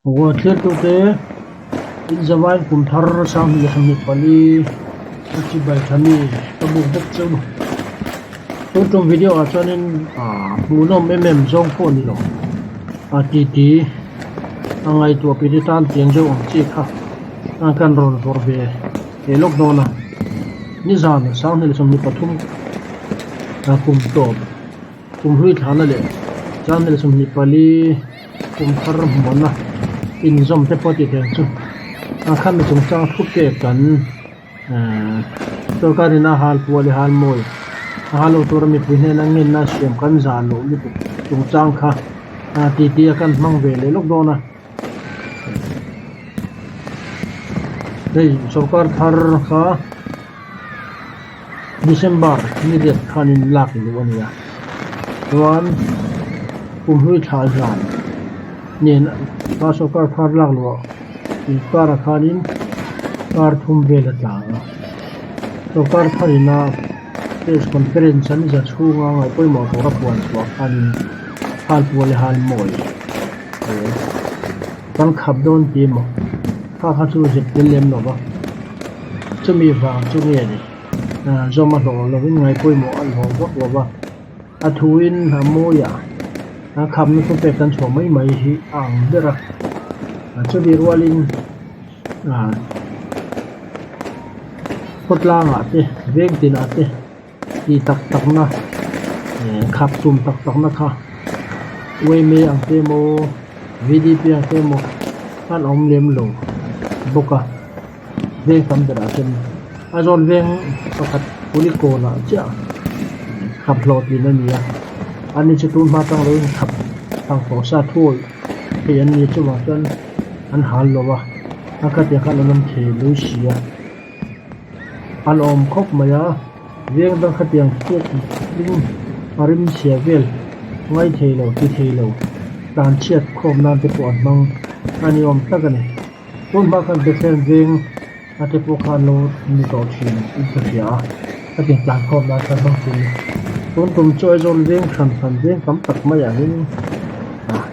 Huan thliartute inzavain kum thar 2024 a chibai tha mi ka buk vek cheu. Tun tum video ah chuanin hmuhnawm em em zawng pawh ni lo a titi a ngaihtuah piti tan tiang deuh ang chi kha kan rawn vawrh ve he lockdown a nizan 2023 kum tawp Kum hlui thlahna leh 2024 kum thar hmuhna inzawm te pawh tih theih ang chu. A khami chungchang thu pek kan sorkarin a hal puah leh hal mawi a hal lo tura mipui hnena ngenna siam kan zah loh lutuk chungchang kha titi a kan hmang ve leh lawk dawn a. Hei sorkar thar kha. December ni riat khanin lak luh a ni a, chuan kum hlui thla zan nen a sorkar thar lak luh ah inkar ah khanin kar thum vel a tla a, sorkar thar ina press conference an za chhunga ngaih pawimawh tur a puan chhuah khanin hal pual leh hal mawi kan khap dawn tih emaw kha kha chu zep tel lem lo va. Chumi vang chu nge ni? Zawm a hlawh lovin ngai pawimawh a hlawh vak lo va, a thuin a mawi a, a khamna thu pek kan chhuah mai mai hi a ang ber a. Chumi rualin khawtlangah te, veng tinah te tih tak takna, khap tum tak takna kha uaime ang te emaw VDP ang te emaw an awm lem lo bawk a. Veng tam berah chuan Aizawl veng pakhat Kulikawn ah chiah khap hlawhtlin a ni a, ani chu tun hma tang lo in khap thang tawh sa thuai thei an ni chuvang chuan an hal lo a, a khatiang khan an awm thei lui si a, an awm khawp mai a, veng dang khatiang puk ding a rim chhia vel ngai thei lo ti thei lo tlan chhiat khawm nan te pawh an hmang a ni awm tak a ni. Tun hma khan Bethlehem veng a te pawh khan lo ni tawh thin in ka hria a, ka ti tlan khawm nan khan hmang thin a ni. Tun tum chu Aizawl veng hran hran veng tam tak maiah hian ah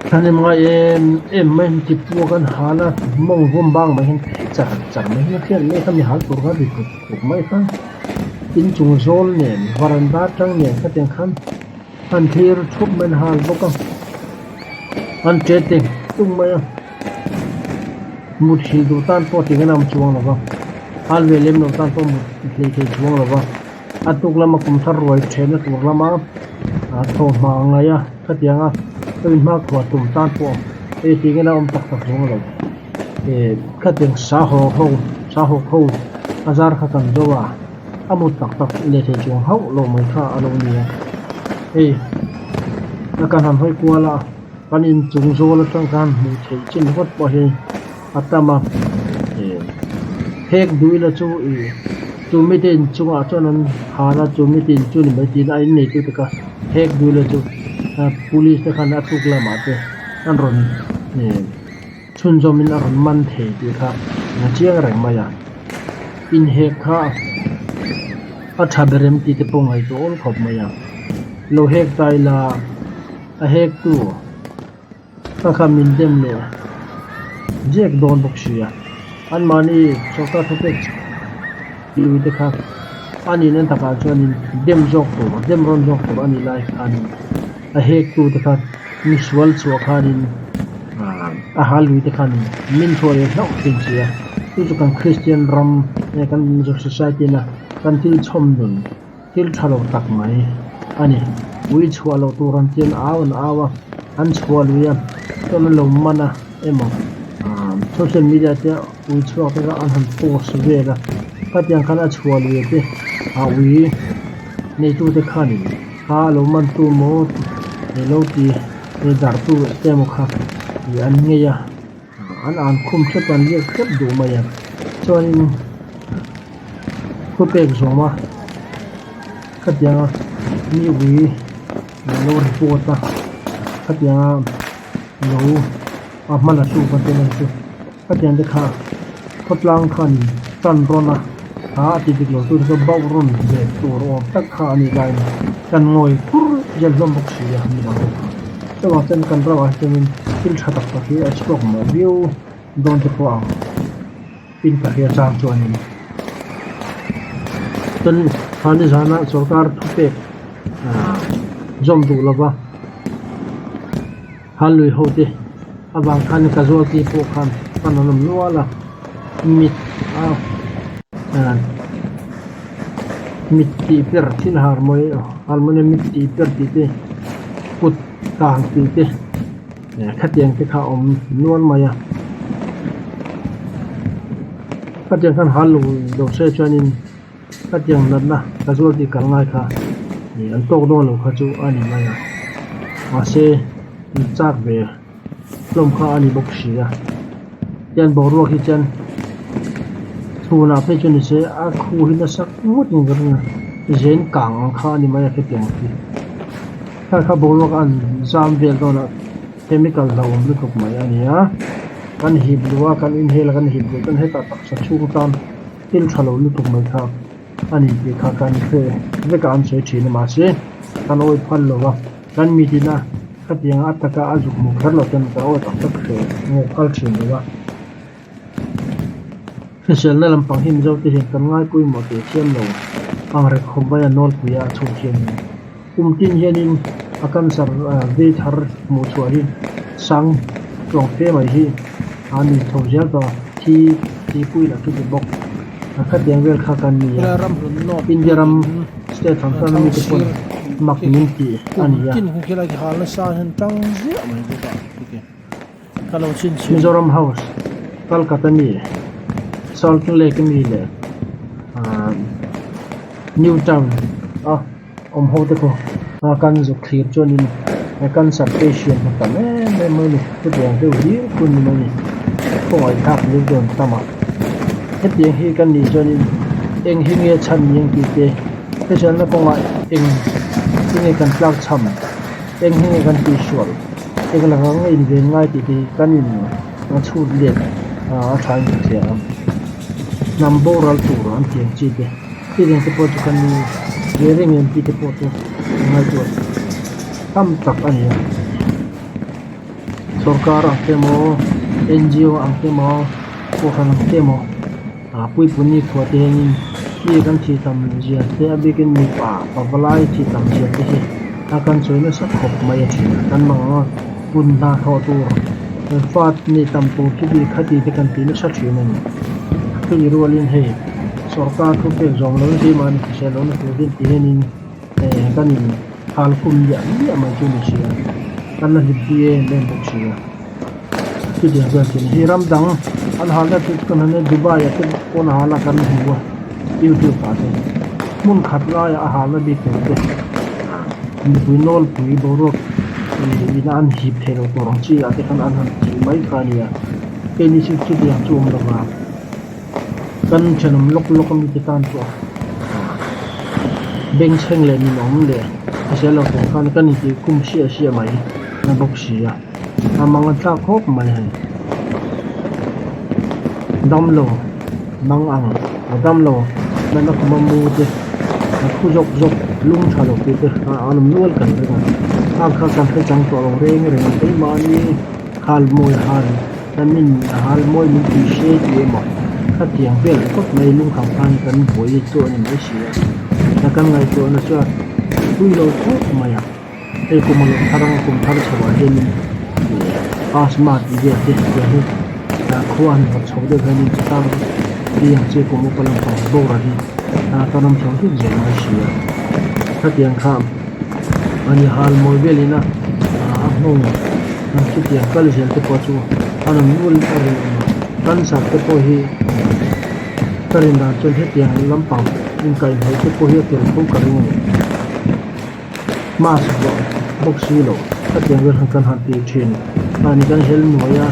thahnem ngai em em mai an ti puak an hal a, mawng vawm bang mai hian phei char char mai hian a hriat mai kha mi hal tur kha ri tuk tuk mai kha inchung zawl nen varanda atang nen khatiang khan. An thlir thup mai an hal bawk a, an ṭe teng tung mai a, mut hrilh duh tan pawh tinge a awm chuang lo va, hal ve lem lo tan pawh mut hlei thei chuang lo va, a tuk lama kum thar ruai ṭhenna tur lama ah thawhhma a ngai a, khatianga ka in hmakhua tum tan pawh hei tinge a awm tak tak chuang lo, eh khatiang sa haw ho sa haw ho a zar kha kan zo a. A mut tak tak leh thei chuang hauh lo mai kha a lo ni a, hei a kan han hawi kual a, kan inchung zawl atang khan hmuh theih chin ringawt pawh hi a tam a, eh phek duhila chu ih chu mite inchungah chuan an hal a, chu mite in chu ni mai tiin a inneitu te kha phek duhila chu police te khan a tuk lamah te an rawn eh chhunzawmin a rawn man thei tih kha a chiang reng mai a, inhek kha a tha ber em tih te pawh ngaihtuah awl khawp mai a, lo hek ta ila a hek tu kha kha min dem leh zek dawn bawk si a, anmahni sorkar thupek lui te kha a nih nan takah chuanin dem zawk tur dem rawn zawk tur a nih lai khanin a hek tu te kha misual chhuah khanin a hal lui te khanin min chhuah leh hlauh thin si a, chu chu kan Kristian ram nge kan Mizo society na kan thil chhawm nun thil tha lo tak mai a ni. Ui chhuah loh tur an tian au an au a, an chhuah lui a, chuan an lo man a emaw social media te ui chhuak te kha an han post vel a, khatiang khan a chhuah lui te a ui neitute khanin kha a lo man tu maw he lo ti he darh tu te emaw kha ih an ngei a an an khum hrep an riak hrep duh mai a chuanin thupek zawm a khatianga mi ui lo report a khatianga lo a hma la tu kan tih ang chu khatiang te kha khawtlang khan tan rawn a ha a ti dik lo tu te chu bauh rawn ve tur awm tak kha a nih laiin kan ngawi kur zel hlawm bawk si a ni ang. Chuvang chuan kan ramah hian thil tha tak tak hi a chhuak mawh viau dawn te pawh ang in ka hria chang chuanin chuan mahni zana sorkar thupek ah zawm duh lova hal lui ho te avang khan casualty pawh khan pan an awm nual a mit a ah mit tih ber thil harmawi harmonium mit tih ber tih te kut kang tih te. Khatiang te kha a awm nual mai a khatiang khan hal lo lo se chuanin khatiang natna casualty kal ngai kha ih an tawk dawn lo kha chu a ni mai a mahse in chak ve hlawm kha a ni bawk si a tian boruak hi chuan chhunah phei chu ni se a khu hi nasa ngawt in ka ring a zen kang ang kha a ni mai a khatiang hi. Kha kha boruak an zam vel dawn a chemical hlauhawm lutuk mai a ni a kan hip luh a kan inhale a kan hip luh chuan hetah taksa chhung tan thil tha lo lutuk mai kha a ni tih kha kan hre vek a an sawi thin a mahse kan awih phal lo va kan mitin a khatiang a taka a zuk hmuh kher loh chuan kan awih tak tak hreh ngawh phal thin lo va. Hriselna lampang hi Mizo te hian kan ngai pawimawh teh thiam lo ang rek khawp mai a nawlpui a chhuk hian kum tin hianin a cancer vei thar hmuh chhuah hi sang tuang fe mai hi a ni chho zel tawh a, thi thi pui lah chu ti bawk a khatiang vel kha kan ni a, India ram state hrang hrang ami te pawn mak min tih a ni a. Mizoram House, Kolkata mi, Salt Lake mi leh ahh New Town a awm ho te pawh a kan zuk thlir chuanin cancer patient hmu tam em em mai a ni. Chutiang deuh hlir hun ni mai a ni. Khawngaih thlak leh dawn tam a. Hetiang hi kan nih chuanin eng hi nge chhan ni ang tih te hriselna kawngah eng nge kan tlak cham eng hi nge kan tihsual. Eng laka nge in ven ngai tih te hi kan in a chhut let a tha in ka hria a, hnam boral tur an tih ang chi te hetiang te pawh chu kan ni ve reng em tih te pawh chu ngaihtuah tam tak a ni a, sorkar ang te emaw N G O ang te emaw kohhran ang te emaw ah puipun ni khuah te hianin mi kan thih tam zia te a bikin mipa pavalai thih tam zia te hi a kan sawi nasa khawp mai a thin a kan mang ang a hun hna thawh tur fa nei tam tur chu bik kha tih te kan tih nasa thin a ni chumi rualin hei sorkar thu pek zawm lo nasa mahni hrisel lohna tur hi tih hianin eh kan in hal khum miah miah mai chu a ni si a kan la hlimpui em em bawk si a. Chutiang chuan thil hi ram dang an halna chu kan han en Dubai ah te pawn a halna kan hmu a youtube ah te hmun khat laiah a halna bik tur te mipui nawlpui boruak ih ina an hip theih loh tur ang chi ah te khan an han tih mai kha a ni a keini chu chutiang chu awm lova kan thenawm lawk lawk ami te tan pawh bengchheng leh ninawm leh hrisel lo tur khan kan intih khum hriah hriah mai na bawk si a. A mang a thlak khawp mai hei damlo mang ang a damlo natna khuma mu te a thu zawk zawk lung tha lo tih te a an awm nual kan ring a khang kha kan hre chang tawh lo reng reng a keimahni hal mawi hal kan in hal mawi min tih hre tih emaw khatiang vel khawp mai lungkham khan kan buai chu a ni mai si a a kan ngaihtuahna chuan tui lo khawp mai a. Hei kum a lo thar anga kum thar chho ah hianin ih asthma tih vel te tiang hi ah khua han vawt chho deuh hianin tar hi ang chi kum upa lampang boral hi a kan awm chho zut zel mai si a khatiang kha ani hal mawi velin a a nghawng chutiang kal zel te pawh chu a rawn nul a rin awm a cancer te pawh hi ka rin dan chuan hetiang lampang inkaihhnawih te pawh hi a tel fo ka ring a ni. Mask bawk bawk si lo khatiang vel khan kan han tih thin mahni kan hel nuai a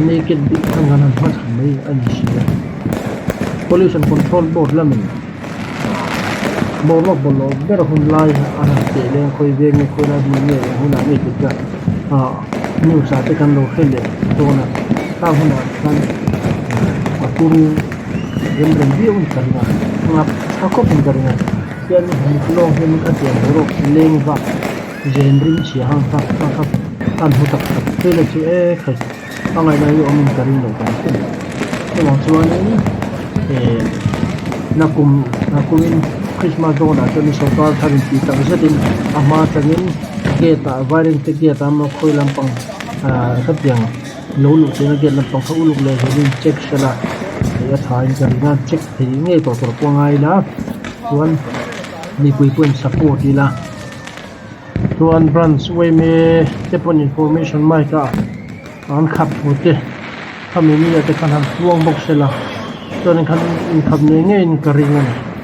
naked bik khan kan han hma chhan mai a ni si a pollution control board lamin boruak bawlhhlawh ber hun lai a han teh leng khawi veng nge khawi lai hmun nge eng hunah nge tih te ah news ah te kan lo hre leh dawn a khang hunah khan a turu rem rem viau in ka ring a ngap tha khawp in ka ring a. Hian mit lawng hian a tiang boruak leng vak. Zen ring chhia hang kha kha kha han hmu tak tak phei la chu e khai a ngaihna hi awmin ka ring lo tam em chuvang chuanin eh nakum nakumin Christmas dawnah chuan sorkar thar intih tak zetin a hma atangin gate ah vairengte gate ah emaw khawi lampang ah khatiang lo luh theihna gate lampang kha uluk leh zualin check sela hei a thain ka ring a check thei ngei tawh tur pawh a ngai ila chuan mipui pawhin support ila. Chuan branch yma te pawn information mic ah an khap thu te khami ni ah te khan han puang bawk se la chuanin khan inkhap ngei ngeiin ka ring a ni.